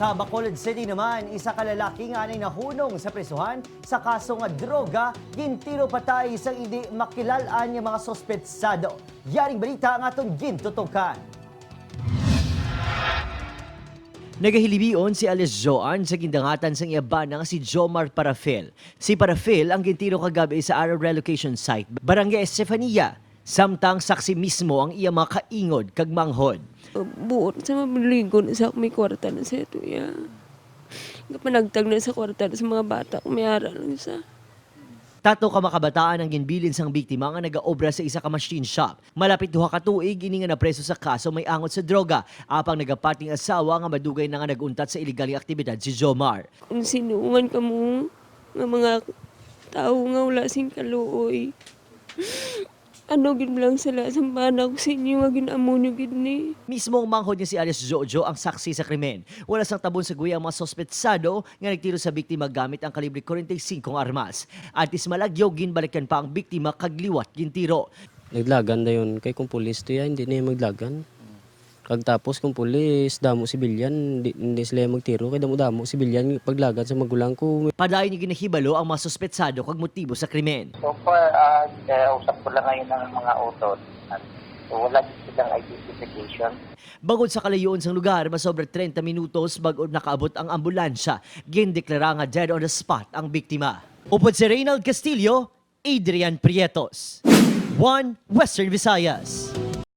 Sa Bacolod City naman, isa ka lalaki nga anay nahunong sa presuhan sa kaso nga droga, gintiro patay isang hindi makilalaan nga mga sospetsado. Yaring balita ang atong gintutukan. Nagahilibion si Alice Joan sa gindangatan sang iya bana nga si Jomar Parafel. Si Parafel ang gintiro kagabi sa Araw Relocation Site, Barangay Estefania. Samtang saksi mismo ang iya mga kaingod kag manghod. Buot sa mabiligo na sa may kwarta na sa ito ya. Panagtag na sa kwarta na sa mga bata kung may aral lang sa. Tatlo ka makabataan ang ginbilin sang biktima nga nagaobra sa isa ka machine shop. Malapit 2 ka tuig ini nga napreso sa kaso may angot sa droga. Apang nagapating asawa nga madugay na nga naguntat sa iligal nga aktibidad si Jomar. Kung sinuungan ka mo nga mga tao nga wala sing kaluoy. Ano gid lang sila sa bana ko sa inyo nga ginamo nyo gid ni. Mismo ang manghod niya si alias Jojo ang saksi sa krimen. Wala sang tabon sa guya ang mga sospetsado nga nagtiro sa biktima gamit ang kalibre 45 armas. Antes malagyo, ginbalikan pa ang biktima kagliwat gintiro. Naglagan na yun. Kay kung pulis to yan, hindi na yung maglagan. Kag tapos kung pulis, damo sibilyan, hindi sila yung magtiro. Kay damo-damo sibilyan, paglagan sa magulang ko. Padayon niya ginahibalo ang mga sospetsado kag motibo sa krimen. So far, usap ko lang ngayon ng mga utot. At so wala din silang identification. Bangod sa kalayoon sang lugar, masobra 30 minutos bago nakaabot ang ambulansya. Gindeklara nga dead on the spot ang biktima. Upod si Reynald Castillo, Adrian Prietos. One Western Visayas.